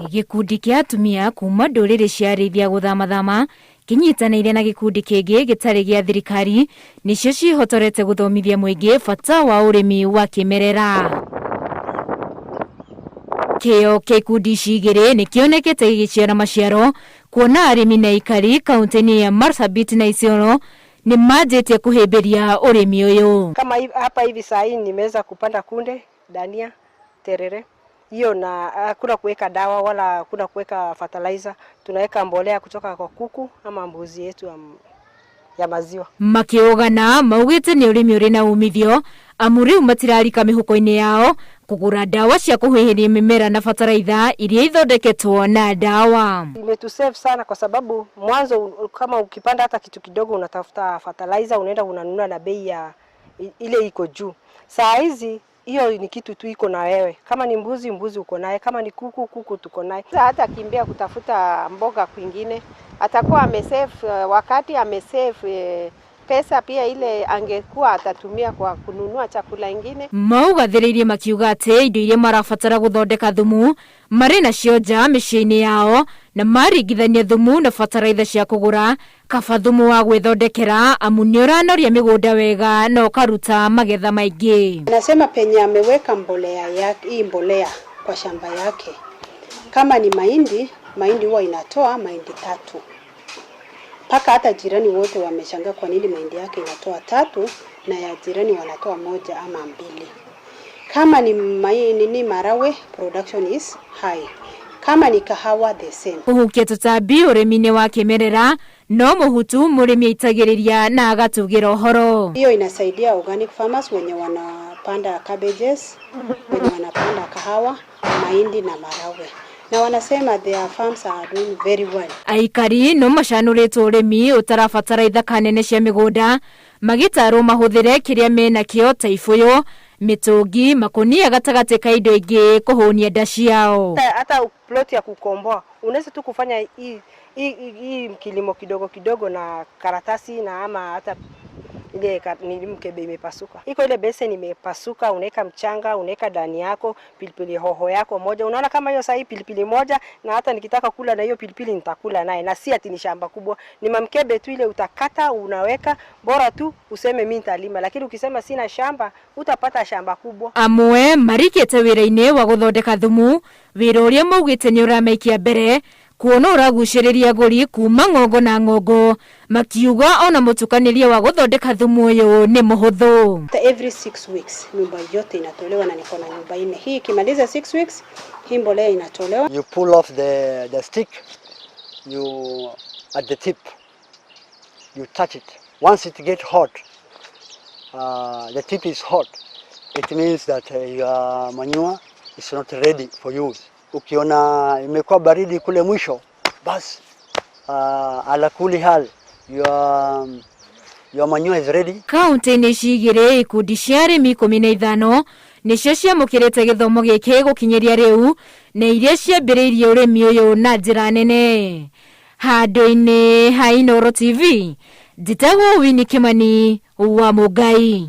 Gĩkundi kĩa atumia kuma ndũrĩrĩ cia arĩithia gũthamathama kĩnyitanĩire na gĩkundi kĩngĩ gĩtarĩ gĩa thirikari nĩcio ciĩhotorete gũthomithia mũingĩ bata wa ũrĩmi wa kĩmerera. Kĩo kĩa ikundi ici igĩrĩ nĩ kĩonekete gĩgĩciara maciaro kuona arĩmi na aikari kaunti-inĩ ya Marsabit na Isiolo nĩ manjĩtie kũhĩmbĩria ũrĩmi ũyũ. Kama hapa hivi saa hii nimeweza kupanda kunde, dania, terere hiyo, na hakuna kuweka dawa wala hakuna kuweka fertilizer. Tunaweka mbolea kutoka kwa kuku ama mbuzi yetu ya maziwa. Makĩũgana maugĩte nĩ ũrĩmi ũrĩ na umithio amu rĩu matirarika mĩhuko-inĩ yao kũgũra ndawa cia kũhuhĩria mĩmera na bataraitha iria ithondeketwo na ndawa. Imetusave sana kwa sababu mwanzo kama ukipanda hata kitu kidogo unatafuta fertilizer, unaenda unanunua na bei ya ile iko juu. Saa hizi hiyo ni kitu tu iko na wewe. Kama ni mbuzi, mbuzi uko naye, kama ni kuku, kuku tuko naye. Hata kimbia kutafuta mboga kwingine, atakuwa amesave wakati amesave pesa pia ile angekuwa atatumia kwa kununua chakula ingine. Maugathĩrĩirie makiuga atĩ indo iria marabatara gũthondeka thumu marĩ nacio nja mĩciĩ-inĩ yao na maringithania thumu na bataraitha cia kũgũra kaba thumu wa gwĩthondekera amu nĩ ũranoria mĩgũnda wega na ũkaruta magetha maingĩ. Anasema penye ameweka mbolea yake, hii mbolea kwa shamba yake, kama ni mahindi, mahindi huwa inatoa mahindi 3. Paka hata jirani wote wameshangaa kwa nini mahindi yake inatoa 3 na ya jirani wanatoa 1 ama 2. Kama ni mahindi ni marawe, production is high. Kama ni kahawa the same. Kũhukia tũtambi ũrĩmi-inĩ wa kĩmerera no mũhutu mũrĩmi aitagĩrĩria na agatugĩra ũhoro. Hiyo inasaidia organic farmers wenye wanapanda cabbages, wenye wanapanda kahawa, mahindi na marawe. Na wanasema their farms are doing very well. Aikari no macanũrĩtwo ũrĩmi ũtarabatara ithaka nene cia mĩgũnda magĩtarwo mahũthĩre kĩrĩa menakĩo ta ibũyũ, mĩtũngi, makũnia gatagatĩ ka indo ingĩ kũhũnia nda ciao. Hata plot ya kukomboa unaweza tu kufanya hii kilimo kidogo kidogo na karatasi na ama hata ile ni mkebe imepasuka. Iko ile beseni imepasuka, unaweka mchanga, unaweka ndani yako pilipili hoho yako moja. Unaona kama hiyo sahi pilipili moja, na hata nikitaka kula na hiyo pilipili nitakula naye, na si ati ni shamba kubwa. Ni mamkebe tu ile utakata unaweka, bora tu useme mimi nitalima, lakini ukisema sina shamba utapata shamba kubwa. Amwe marikite wira-inĩ wa gũthondeka thumu, wĩra ũrĩa maugĩte nĩ ũramaikia mbere kuona ũragucĩrĩria agũri kuma ng'ongo na ng'ongo, makiuga ona mũtukanĩrie wa gũthondeka thumu ũyũ nĩ mũhũthũ. Every 6 weeks nyumba yote inatolewa, na niko na nyumba 4. Hii ikimaliza 6 weeks hii mbolea inatolewa. You pull off the stick, you at the tip, you touch it. Once it gets hot, the tip is hot, it means that your manure is not ready for use. Ukiona imekuwa baridi kule mwisho, bas, ala kuli hal, your manure is ready. Kaunti-inĩ ici igĩrĩ ikundi cia arĩmi 15 nĩcio ciamũkĩrĩte gĩthomo gĩkĩ gũkinyĩria rĩu na iria ciambĩrĩirie ũrĩmi ũyũ na njĩra nene. Handũ-inĩ ha Inooro TV, njĩtagwo Winnie Kimani wa Mũngai.